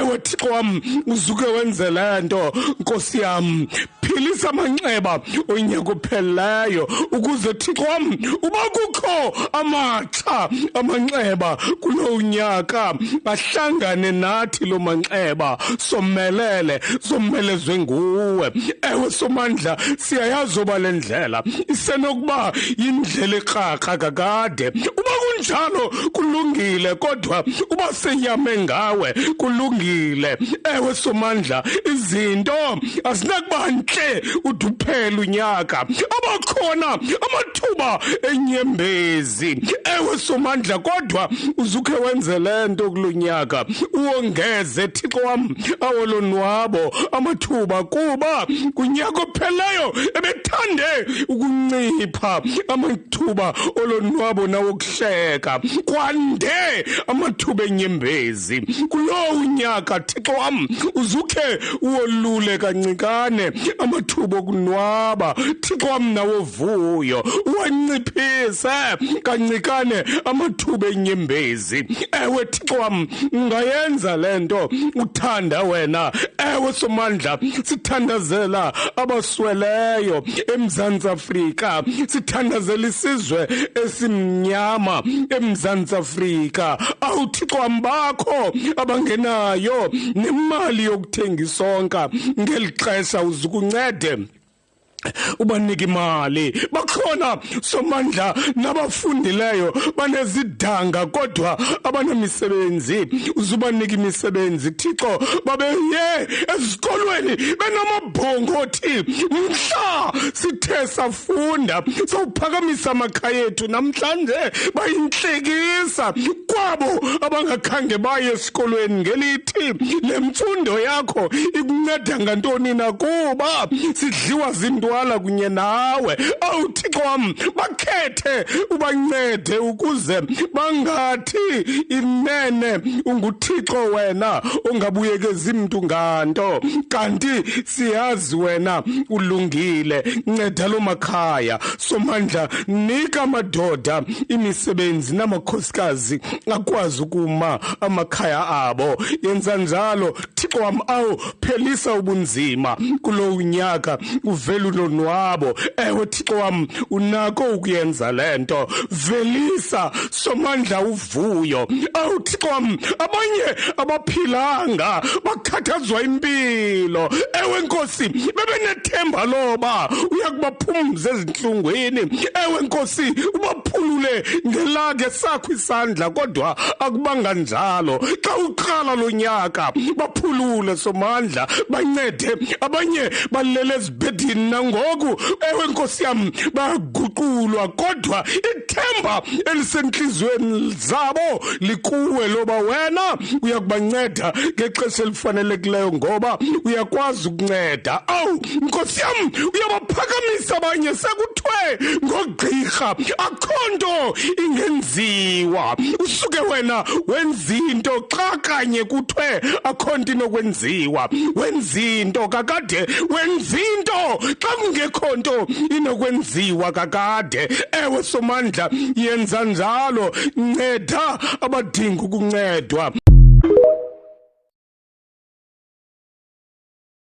Ewe Thixo wam, uzuke wenze le nto, Nkosi yam. Philisa amanxeba onyaka ophelileyo, ukuze Thixo wam uba kukho amatsha amanxeba kulowo nyaka, ahlangane nathi lo manxeba, somelele, somelezwe nguwe. Ewe Somandla, siyayazi oba le ndlela isenokuba yindlela ekrakra kakade. Uba kunjalo kulungile, kodwa uba seyame ngawe kulungile. Ewe Somandla, izinto azinakuba ntle ude uphele unyaka, abakhona amathuba enyembezi. Ewe Somandla, kodwa uzukhe wenze le nto kulo nyaka, uwongeze Thixo wam awolonwabo amathuba, kuba kunyaka opheleyo ebethande ukuncipha amathuba olonwabo nawokuhleka, kwande amathuba enyembezi. Kulowo nyaka Thixo wam uzukhe uwolule kancikane amathuba okunwaba, Thixo wam, nawovuyo, uwanciphise kancikane amathuba enyembezi. Ewe Thixo wam, ungayenza le nto uthanda wena. Ewe Somandla, sithandazela abasweleyo eMzantsi Afrika, sithandazela isizwe esimnyama eMzantsi Afrika. Awu Thixo wam, bakho abangenayo nemali yokuthenga isonka ngeli xesha, uzukuncede ubanike imali. Bakhona Somandla nabafundileyo banezidanga kodwa abanamisebenzi, uzubanika imisebenzi Thixo. Babeye ezikolweni benamabhongo othi mhla sithe safunda sawuphakamisa amakhaya ethu, namhlanje bayintlekisa kwabo abangakhange baye esikolweni, ngelithi le mfundo yakho ikunceda ngantoni na kuba sidliwa zintwala kunye nawe. Awu Thixo wam, bakhethe ubancede ukuze bangathi inene unguThixo wena ongabuyekezi mntu nganto, kanti siyazi wena ulungile. Nceda lo makhaya Somandla, nika amadoda imisebenzi namakhosikazi akwazi ukuma amakhaya abo. Yenza njalo Thixo wam. Awu, phelisa ubunzima kulowo nyaka, uvele ulonwabo. Ewe Thixo wam, unako ukuyenza le nto. Velisa Somandla uvuyo. Awu Thixo wam, abanye abaphilanga bakhathazwa impilo. Ewe Nkosi, bebenethemba loba uyakubaphumza ezinhlungwini. Ewe Nkosi, ubaphulule ngelake sakho isandla, kodwa akubanga njalo. Xa uqala lo nyaka, baphulule Somandla, bancede. Abanye balele ezibhedini nangoku. Ewe Nkosi yam, baguqulwa, kodwa ithemba elisentliziyweni zabo likuwe, loba wena uyakubanceda ngexesha elifanelekileyo, ngoba uyakwazi ukunceda. Awu Nkosi yam, uyabaphakamisa abanye sekuthiwe ngogqirha akho nto ingenziwa, usuke wena wenza into xa kanye kuthiwe akho nto inokwenziwa. Wenza into kakade, wenza into xa kungekho nto inokwenziwa kakade. Ewe Somandla, yenza njalo, nceda abadinga ukuncedwa.